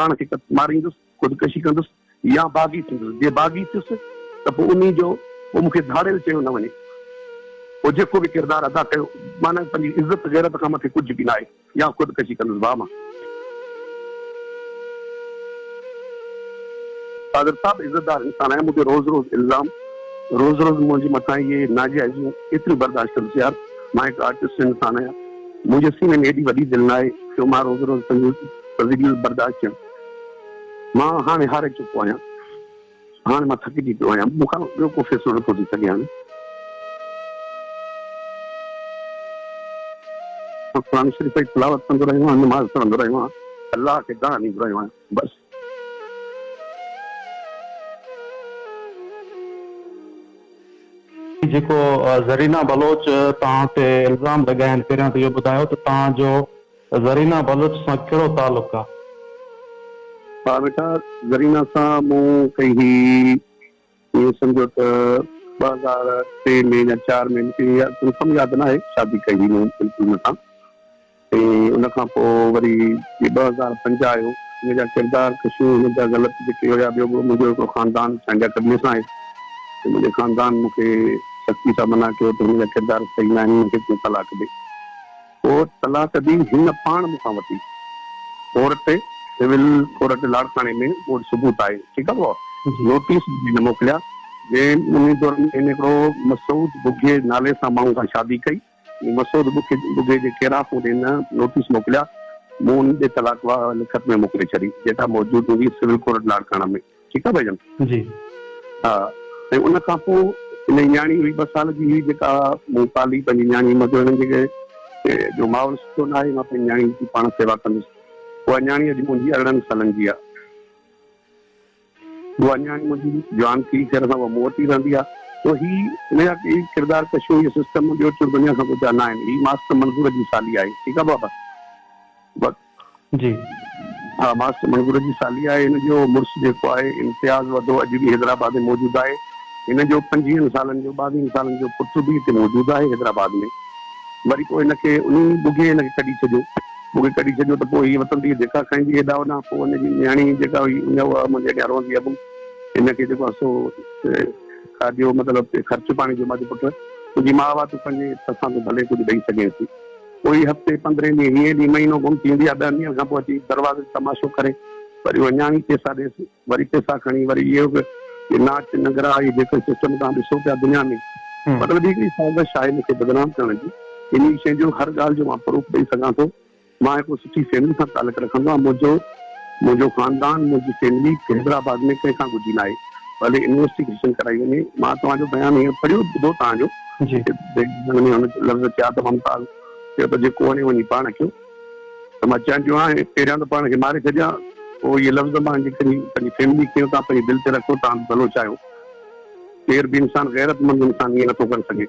پاڻ کي ماريندس، خودڪشي ڪندس يا باغي ٿيندس. جي باغي ٿيس ته پوء انهي جو پوء مون کي ڌاڙيل چيو نه وڃي. پوء جيڪو به ڪردار ادا ڪيو معنيٰ پنهنجي عزت غيرت کان مٿي ڪجهه به ناهي يا خودڪشي ڪندس ڀاء مان. قادر صاحب عزتدار انسان آهيان مون تي روز روز الزام روز روز منهنجي مٿان اهي ناجائزيون ڪيتريون برداشت ڪندس يار مان هڪ آرٽسٽ انسان آهيان منهنجي سيني ۾ ايڏي وڏي دل ناهي جو مان روز روز پنهنجون تذليل برداشت ڪيان مان هاڻي هاري چڪو آهيان. هاڻي مان ٿڪجي پيو آهيان. مون کان ٻيو ڪو فيصلو نٿو ٿي سگهي هاڻي. مان قرآن شريف جي تلاوت ڪندو رهيو آهيان، نماز پڙهندو رهيو آهيان، الله کي دانهن ڏيندو رهيو آهيان، بس. جيڪو زرينا بلوچ توهان تي الزام لڳايا آهن پهريان ته اهو ٻڌايو ته توهان جو زرينا بلوچ سان ڪهڙو تعلق آ؟ ها مٺا زرينا سان مون ڪئي هئي ائين سمجهو ته 2003 ۾ يا 4 ۾ مونکي ڪنفرم ياد ناهي شادي ڪئي هئي مون بلڪل ان سان ۽ ان کان پوء وري جي 2005 آيو ان جا ڪردار ڪشيون هن جا غلط جيڪي هيا ٻيو به منهنجو هڪڙو خاندان چانڊيا قبيلي سان آهي ته منهنجي خاندان مون کي سختي سان منع ڪيو ته هن جا ڪردار صحيح ناهن هن کي تون طلاق ڏي پوء طلاق به هن پاڻ مون کان وٺي ڪورٽ سول ڪورٽ لاڙڪاڻي ۾ مون وٽ ثبوت آهي ٺيڪ آهي بابا نوٽيس به هن موڪليا جنهن انهي دور ۾ هن هڪڙو مسعود ٻگهي نالي سان ماڻهو سان شادي ڪئي مسعود ٻگهي جي ڪيراف مون ڏي هن نوٽيس موڪليا مون ان ڏي طلاق لکت ۾ موڪلي ڇڏي جيڪا موجود هوندي سول ڪورٽ لاڙڪاڻا ۾ ٺيڪ آ ڀائي جان. جي. ها ۽ ان کان پوء هن جي نياڻي هئي ٻه سال جي هئي جيڪا مون پالي پنهنجي نياڻي مطلب هنن جي جو ماحول سٺو نه آهي مان پنهنجي نياڻي جي پاڻ سيوا ڪندس اها نياڻي اڄ منهنجي 18 سالن جي آ اها نياڻي منهنجي جوان ٿي خير سان اها مون وٽ ئي رهندي آ تو هي هن جا ڪي ڪردار ڪشيون هي سسٽم ٻيو ٽيون دنيا کان ڪجهه نه آهن هي ماستر منظور جي سالي آهي ٺيڪ آ بابا بس. جي. ها ماستر منظور جي سالي آهي هن جو مڙس جيڪو آهي امتياز وڌو اڄ به حيدرآباد ۾ موجود آهي هن جو پنجويهن سالن جو ٻاويهن سالن جو پٽ به هتي موجود آهي حيدرآباد ۾ وري پوء هن کي انهي ٻگهي هن کي ڪڍي ڇڏيو ٻگهي ڪڍي ڇڏيو ته پوء هي وتندي ڌڪا کائيندي هيڏانهن هوڏانهن پوء هن جي نياڻي جيڪا هئي اڃا اها منهنجي اڳيان روئندي ابو هن کي جيڪو آهي سو کاڌو مطلب خرچ پاڻي جو مان چيو پٽ تنهنجي ماء آ تون پنهنجي هٿ سان تون ڀلي ڪجهه ڏئي سگهين ٿي. ڪوئي هفتي، پندرهين ڏينهن، ويهين ڏينهن، مهينو گم ٿي ويندي آهي، ڏهن ڏينهن کان پوء اچي دروازي تي تماشو ڪري، وري اها نياڻي پئسا ڏيس، وري پئسا کڻي، وري اهو به اهي ناچ نگرا اهي جيڪي سسٽم توهان ڏسو پيا دنيا ۾، مطلب هي هڪڙي سازش آهي مون کي بدنام ڪرڻ جي، انهي شيء جو هر ڳالهه جو مان پروف ڏئي سگهان ٿو، مان هڪڙو سٺي فيملي سان تعلق رکندو آهيان، منهنجو منهنجو خاندان منهنجي فيملي حيدرآباد ۾ ڪنهن کان ڳجهي ناهي، ڀلي انويسٽيگيشن ڪرائي وڃي، مان توهان جو بيان هينئر پڙهيو ٻڌو توهان جو. جي. هن ۾ هن لفظ چيا ته ممتاز چيو ته جيڪو وڻي وڃي پاڻ ڪيو ته مان چيان جو هاڻي پهريان ته پاڻ کي ماري ڇڏيان پوء اهي لفظ مان جيڪڏهن پنهنجي فيملي کي توهان پنهنجي دل تي رکو توهان ڀلو چاهيو ڪير به انسان غيرت مند انسان ائين نٿو ڪري سگهي.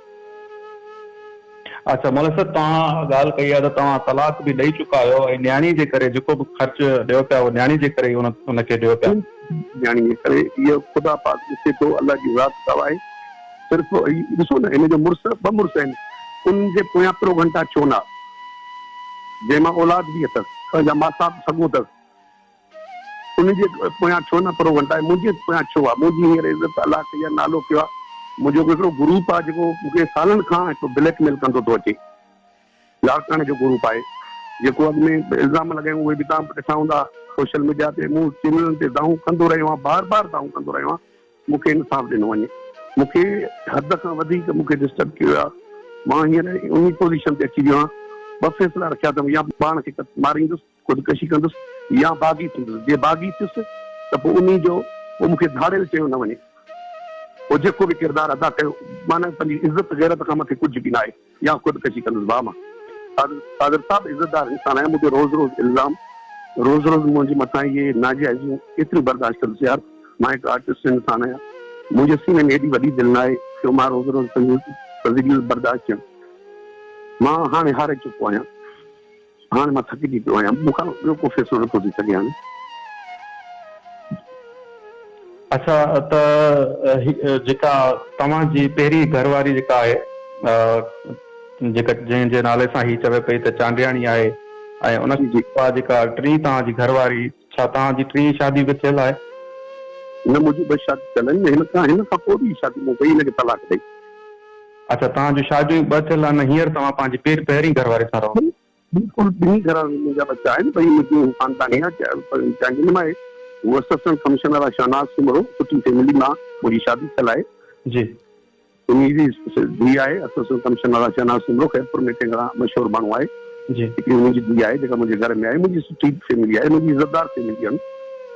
اڇا مولوي صاحب توهان ڳالهه ڪئي آهي ته توهان طلاق به ڏئي چڪا آهيو ۽ نياڻي جي ڪري جيڪو به خرچ ڏيو پيا اهو نياڻي جي ڪري ئي ان کي ڏيو پيا. نياڻي جي ڪري اهو خدا پاڪ ڏسي ٿو الله جي ذات گواهه آهي صرف هي ڏسو نه هن جو مڙس ٻه مڙس آهن انهن جي پويان پرو گهنٽا ڇو نه جنهن مان اولاد به اٿس پنهنجا ماسات سڳو اٿس انهن جي پويان ڇو نه پرو گهنٽا آهي منهنجي پويان ڇو آهي منهنجي هينئر عزت الله ڪئي آهي نالو ڪيو آهي منهنجو هڪڙو گروپ آهي جيڪو مون کي سالن کان هڪ بليڪ ميل ڪندو ٿو اچي لاڙڪاڻي جو گروپ آهي جيڪو اڳ ۾ الزام لڳايون اهي به توهان ڏٺا هوندا سوشل ميڊيا تي مون چينلن تي دانهون ڪندو رهيو آهيان بار بار دانهون ڪندو رهيو آهيان مون کي انصاف ڏنو وڃي. مون کي حد کان وڌيڪ مون کي ڊسٽرب ڪيو ويو آهي. مان هينئر انهي پوزيشن تي اچي ويو آهيان. ٻه فيصلا رکيا اٿم يا پاڻ کي ماريندس، خودڪشي ڪندس يا باغي ٿيندس. جي باغي ٿيس ته پوء انهي جو پوء مون کي ڌاڙيل چيو نه وڃي. پوء جيڪو به ڪردار ادا ڪيو معنيٰ پنهنجي عزت غيرت کان مٿي ڪجهه به ناهي. يا خودڪشي ڪندس ڀاء مان قادر صاحب عزتدار انسان آهيان مون تي روز روز الزام روز روز منهنجي مٿان اهي ناجائزيون ڪيتريون برداشت ڪندس يار مان هڪ آرٽسٽ انسان آهيان منهنجي سيني ۾ ايڏي وڏي دل ناهي جو مان روز روز پنهنجون تذليل برداشت ڪيان مان هاڻي هاري چڪو آهيان. هاڻ مان ٿڪجي پيو آهيان، مون کان ٻيو ڪو فيصلو نٿو ٿي سگهي هاڻي. اڇا ته جيڪا توهان جي پهرين گهر واري جيڪا آهي جيڪا جنهن جي نالي سان هي چوي پئي ته چانڊياڻي آهي ۽ ان کان سواء جيڪا ٽين توهان جي گهر واري ڇا توهان جي ٽين شادي به ٿيل آهي؟ نه منهنجي ٻه شاديون ٿيل آهن هن کان هن کان پوء ٻي شادي مون ڪئي هن کي طلاق ڏئي. اڇا توهان جون شاديون ئي ٻه ٿيل آهن هينئر توهان پنهنجي پير پهرين گهر واري سان رهو ٿا. بلڪل ٻنهي گهرن ۾ منهنجا ٻچا آهن ٻئي منهنجون خانداني چانڊين مان آهي هو اسسٽنٽ ڪمشنر آهي شهناز سومرو سٺي فيملي مان منهنجي شادي ٿيل آهي. جي. انهي جي ڌيء آهي اسسٽنٽ ڪمشنر آهي شهناز سومرو خيرپور ۾ ٽينگڙا مشهور ماڻهو آهي. جي. هڪڙي انهي جي ڌيء آهي جيڪا منهنجي گهر ۾ آهي منهنجي سٺي فيملي آهي منهنجي عزتدار فيملي آهن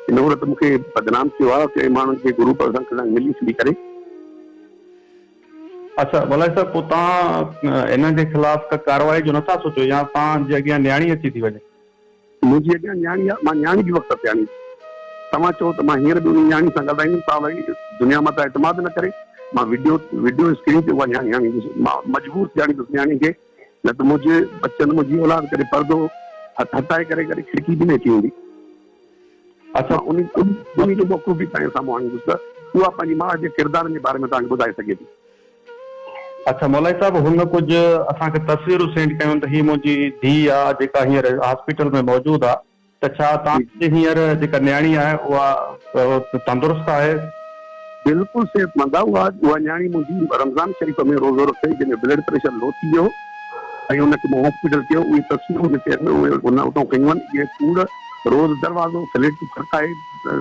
هن عورت مون کي بدنام ڪيو آهي ڪنهن ماڻهن جي گروپ سان ملي سلي ڪري. اڇا مولائي صاحب پوء توهان هن جي خلاف ڪا ڪارروائي جو نٿا سوچو يا توهان جي اڳيان نياڻي اچي ٿي وڃي؟ منهنجي اڳيان نياڻي آ مان نياڻي به وقت تي آڻيندس توهان چئو ته مان هينئر به انهي نياڻي سان ڳالهائيندس توهان وري دنيا مان ته اعتماد نه ڪري مان وڊيو وڊيو اسڪرين تي اها نياڻي آڻيندس مان مجبور ٿي آڻيندس نياڻي کي نه ته منهنجي ٻچن منهنجي اولاد ڪڏهن پردو هٿ هٽائي ڪري ڪڏهن کڙڪي به نه اچي ويندي. اڇا. مان انهي جو موقف به توهان جي سامهون آڻيندس ته اها پنهنجي ماء جي ڪردارن جي باري ۾ توهان کي ٻڌائي سگهي ٿي. اڇا مولائي صاحب هن ڪجهه اسان کي تصويرون سينڊ ڪيون ته هي منهنجي ڌيء آ جيڪا هينئر هاسپيٽل ۾ موجود آ ته ڇا توهان جي هينئر جيڪا نياڻي آهي اها تندرست آهي؟ بلڪل صحتمند آ اها اها نياڻي منهنجي رمضان شريف ۾ روزو رکيو جنهن ۾ بلڊ پريشر لو ٿي ويو هو ۽ ان کي مون هاسپيٽل ڪيو اهي تصويرون جيڪي آهن اهي هن اتان کنيون آهن اهي ڪوڙ روز دروازو فليٽ کڙڪائي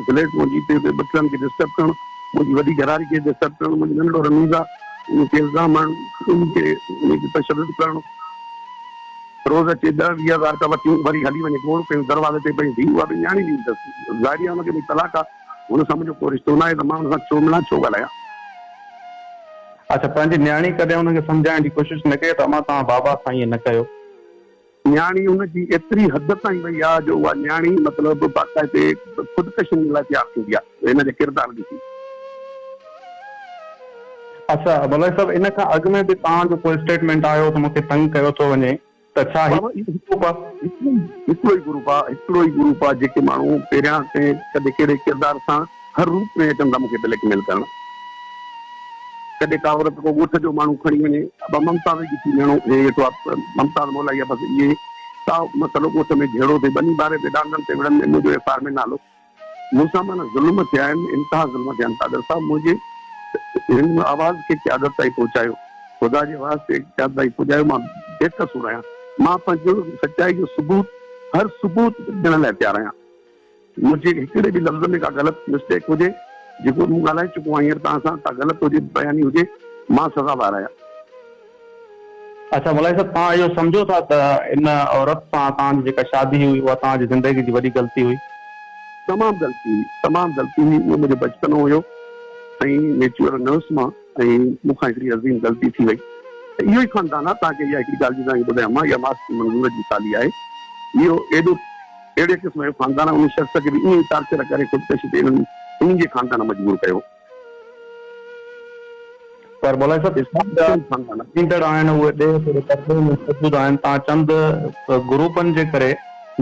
فليٽ منهنجي تي ٻچڙن کي ڊسٽرب ڪرڻ منهنجي وڏي گهرواري کي ڊسٽرب ڪرڻ منهنجو ننڍڙو رميز آ ان کي الزام هڻڻ ان کي ان تي تشدد ڪرڻ روز اچي ڏهه ويهه هزار رپيا وٺيون وري هلي وڃي گوڙ ڪيون دروازي تي پئي ڌيء اها به نياڻي ڏيندي اٿس ظاهري آ ان کي منهنجي طلاق آ هن سان منهنجو ڪو رشتو ناهي ته مان هن سان ڇو ملان ڇو ڳالهايان. اڇا پنهنجي نياڻي ڪڏهن هن کي سمجهائڻ جي ڪوشش نه ڪئي ته امان توهان بابا سان ائين نه ڪيو. نياڻي هن جي ايتري حد تائين وئي آ جو اها نياڻي مطلب باقاعدي خودڪشين لاء تيار ٿيندي آ هن جي ڪردار ڏسي. اڇا مولوي صاحب ان کان اڳ ۾ به توهان جو ڪو اسٽيٽمينٽ آيو ته مون کي تنگ ڪيو ٿو وڃي ته ڇا هي بابا اهو گروپ آ؟ هڪڙو ئي گروپ آ، هڪڙو ئي گروپ آ جيڪي ماڻهو پهريان ڪنهن ڪڏهن ڪهڙي ڪردار سان هر روپ ۾ اچن ٿا مون کي بليڪ ميل ڪرڻ. ڪڏهن ڪا عورت ڪو ڳوٺ جو ماڻهو کڻي وڃي ابا ممتاز جي ٿي نيڻو هي ويٺو آ ممتاز مولائي آ بس اهي ڪا مسئلو ڳوٺ ۾ جهيڙو ٿئي ٻني ٻاري تي ڏاندن تي وڙهن ۾ منهنجو ايف آر ۾ نالو مون سان معنيٰ ظلم ٿيا آهن، انتها ظلم ٿيا آهن، قادر صاحب منهنجي هن آواز کي قيادت تائين پهچايو، خدا جي واسطي قيادت تائين پڄايو، مان بي قصور آهيان، مان پنهنجو سچائي جو ثبوت هر ثبوت ڏيڻ لاء تيار آهيان، منهنجي هڪڙي به لفظ ۾ ڪا غلط مسٽيڪ هجي، جيڪو مون ڳالهائي چڪو آهيان هينئر توهان سان، ڪا غلط هجي بياني هجي، مان سزاوار آهيان. اڇا مولائي صاحب توهان اهو سمجهو ٿا ته ان عورت سان توهان جي جيڪا شادي هئي اها توهان جي زندگي جي وڏي غلطي هئي؟ تمام غلطي هئي تمام غلطي هئي اهو منهنجو بچپنو هيو ۽ ميچوئر نه هيس مان ۽ مون کان هڪڙي عظيم غلطي ٿي وئي ته اهو ئي خاندان آهي توهان کي اها هڪڙي ڳالهه جي توهان کي ٻڌايان مان اها ماستر منظور جي سالي آهي اهو ايڏو اهڙي قسم جو خاندان آهي ان شخص کي به ائين ئي ٽارچر ڪري خودڪشي تي انهن انهن جي خاندان مجبور ڪيو. پر مولائي صاحب اسلام جا ايندڙ آهن اهي ڏيهه توڙي پرڏيهه ۾ موجود آهن توهان چند گروپن جي ڪري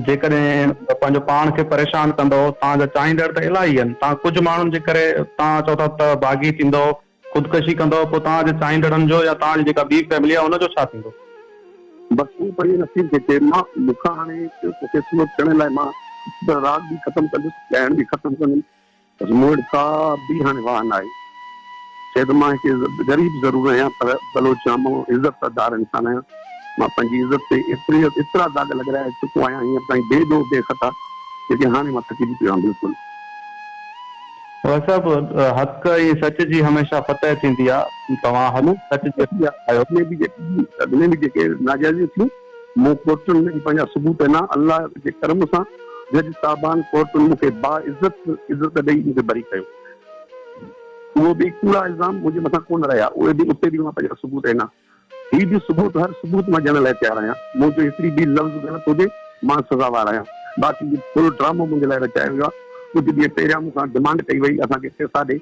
جيڪڏهن پنهنجو پاڻ کي پريشان ڪندؤ توهان جا چاهيندڙ ته الاهي آهن توهان ڪجهه ماڻهن جي ڪري توهان چئو ٿا ته باغي ٿيندؤ خودڪشي ڪندؤ پوء توهان جي چاهيندڙن جو يا توهان جي جيڪا ٻي فيملي آهي ان جو ڇا ٿيندو؟ بس اهو پنهنجي نصيب کي چئي مان مون کان هاڻي ڪو فيصلو ٿيڻ لاء مان راڳ به ختم ڪندس ڳائڻ به ختم ڪندم بس مون وٽ ڪا به هاڻي واهه ناهي. چئي ته مان هڪ غريب ضرور آهيان پر بلوچ آهيان، مان عزت دار انسان آهيان. مان پنهنجي عزت تي ايتري ايترا داغ لڳرائي چڪو آهيان هينئر تائين بي ڏوهه بي خطا جيڪي هاڻي مان ٿڪجي پيو آهيان بلڪل. واهه صاحب حق ۽ سچ جي هميشه فتح ٿيندي آ توهان حق سچ جي آهيو. اڳ ۾ به جيڪي اڳ ۾ به جيڪي ناجائزيون ٿيون مون ڪورٽن ۾ به پنهنجا ثبوت ڏنا، الله جي ڪرم سان جج صاحبان ڪورٽن مون کي باعزت عزت ڏئي مون کي بري ڪيو. اهو به ڪوڙا الزام منهنجي مٿان ڪونه رهيا، اهي به اتي به مان پنهنجا ثبوت ڏنا. هي به ثبوت هر ثبوت مان ڏيڻ لاء تيار آهيان. منهنجو هڪڙي به لفظ غلط هجي مان سزاوار آهيان. باقي هي فل ڊرامو منهنجي لاء رچايو ويو آهي. ڪجهه ڏينهن پهريان مون کان ڊمانڊ ڪئي وئي اسان کي پئسا ڏي.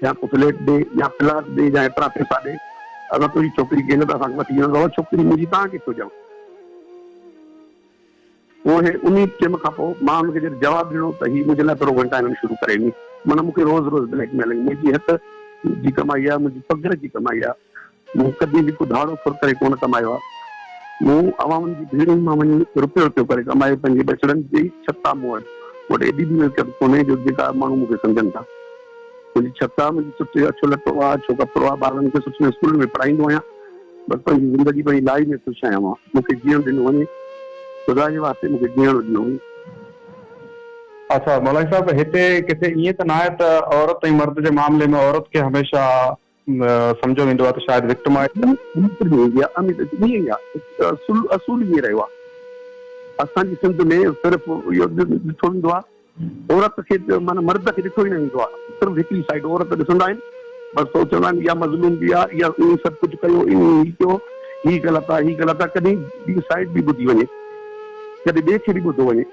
يا ڪو فليٽ ڏي يا پلاٽ ڏي يا ايترا پئسا ڏي اسان تنهنجي ڇوڪري کي نه ته اسان کي وٺي وڃڻ بابا ڇوڪري منهنجي توهان کي ڇو ڏيان پوء هي انهي ٽيم کان پوء مان ان کي جڏهن جواب ڏنو ته هي منهنجي لاء پروگنڊا هنن شروع ڪري ڏني معنيٰ مون کي روز روز بليڪ ميلنگ منهنجي هٿ جي ڪمائي آهي منهنجي پگهر جي ڪمائي آهي مون ڪڏهن به ڪو ڌاڙو ڦر ڪري ڪونه ڪمايو آهي مون عوامن جي ڀيڙن مان وڃي روپيو روپيو ڪري ڪمائي پنهنجي ٻچڙن جي ڇتا مون وٽ. مون وٽ ايڏي به ملڪيت ڪونهي جو جيڪا ماڻهو مون کي سمجهن ٿا. منهنجي ڇت آ، منهنجي سٺي اڇو لٽو آ، اڇو ڪپڙو آ، ٻارن کي سٺين اسڪولن ۾ پڙهائيندو آهيان. بس پنهنجي زندگي پنهنجي لائي ۾ خوش آهيان مان. مون کي جيئڻ ڏنو وڃي. خدا جي واسطي مون کي جيئڻ ڏنو وڃي. اڇا مولائي صاحب هتي ڪٿي ائين ته ناهي ته عورت ۽ مرد جي معاملي ۾ عورت کي هميشه سمجهيو ويندو آهي ته شايد وڪٽمائز ائين ئي آهي اصول ائين رهيو آهي اسان جي سنڌ ۾ صرف اهو ڏٺو ويندو آهي عورت کي معنيٰ مرد کي ڏٺو ئي نه ويندو آهي صرف هڪڙي سائيڊ عورت ڏسندا آهن بس پوء چوندا آهن اها مظلوم به آهي اها ائين سڀ ڪجهه ڪيو ائين هي ڪيو هي غلط آهي هي غلط آهي ڪڏهن ٻي سائيڊ به ٻڌي وڃي ڪڏهن ٻئي کي به ٻڌو وڃي.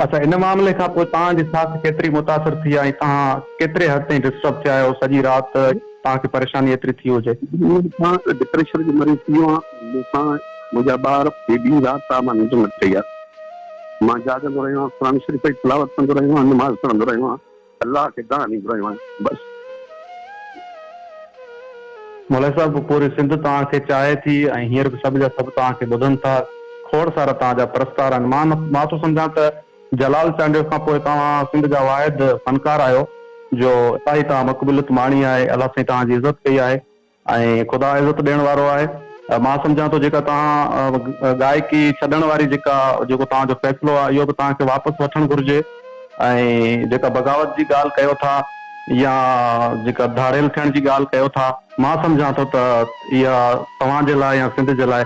اڇا ان معاملي کان پوء توهان جي ساک ڪيتري متاثر ٿي آهي ۽ توهان ڪيتري حد تائين ڊسٽرب ٿيا آهيو سڄي رات توهان کي پريشاني ايتري ٿي هجي. مون سان ڊپريشن جو مريض ٿي ويو آهيان مون سان منهنجا ٻار هيڏي رات آ مان ننڊ نه ڪئي آهي مان جاڳندو رهيو آهيان قرآن شريف جي تلاوت ڪندو رهيو آهيان نماز پڙهندو رهيو آهيان الله کي دانهن ڏيندو رهيو آهيان بس. مولائي صاحب پوري سنڌ توهان کي چاهي ٿي ۽ هينئر به سڀ جا سڀ توهان کي ٻڌن ٿا کوڙ سارا توهان جا پرستار آهن مان مان ٿو سمجهان ته جلال چانڊيو کان پوء توهان سنڌ جا واحد فنڪار آهيو جو الاهي توهان مقبوليت ماڻي آهي الله سائين توهان جي عزت ڪئي آهي ۽ خدا عزت ڏيڻ وارو آهي. مان سمجهان ٿو جيڪا توهان ڳائڪي ڇڏڻ واري جيڪا جيڪو توهان جو فيصلو آهي اهو به توهان کي واپس وٺڻ گهرجي ۽ جيڪا بغاوت جي ڳالهه ڪيو ٿا يا جيڪا ڌاڙيل ٿيڻ جي ڳالهه ڪيو ٿا مان سمجهان ٿو ته اها توهان جي لاء يا سنڌ جي لاء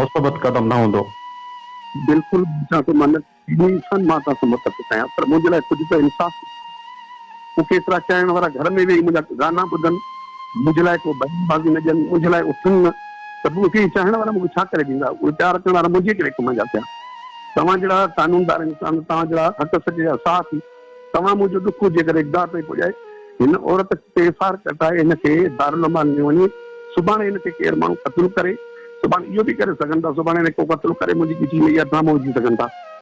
مثبت قدم نه هوندو. بلڪل سمجهان ٿو مان ديني انسان مان توهان سان متفق آهيان پر منهنجي لاء ڪجهه ته انصاف ٿئي. هو ڪيترا چاهڻ وارا گهر ۾ ويهي منهنجا گانا ٻڌن، منهنجي لاء ڪو بيان بازي نه ڏين، منهنجي لاء اٿن نه ته پوء مون کي اهي چاهڻ وارا مون کي ڇا ڪري ڏيندا؟ اهي پيار ڪرڻ وارا منهنجي ڪهڙي ڪم جا ٿيا؟ توهان جهڙا قانوندار انسان، توهان جهڙا حق سچ جا صحافي، توهان منهنجو ڏک جيڪر اقدار تائين پڄائي هن عورت تي ايف I R ڪٽائي هن کي دارالامان نيو وڃي، سڀاڻي هن کي ڪير ماڻهو قتل ڪري، سڀاڻي اهو به ڪري سگهن ٿا، سڀاڻي هن کي ڪو قتل ڪري منهنجي ڳچي ۾ اها ڊرامو وجهي سگهن ٿا.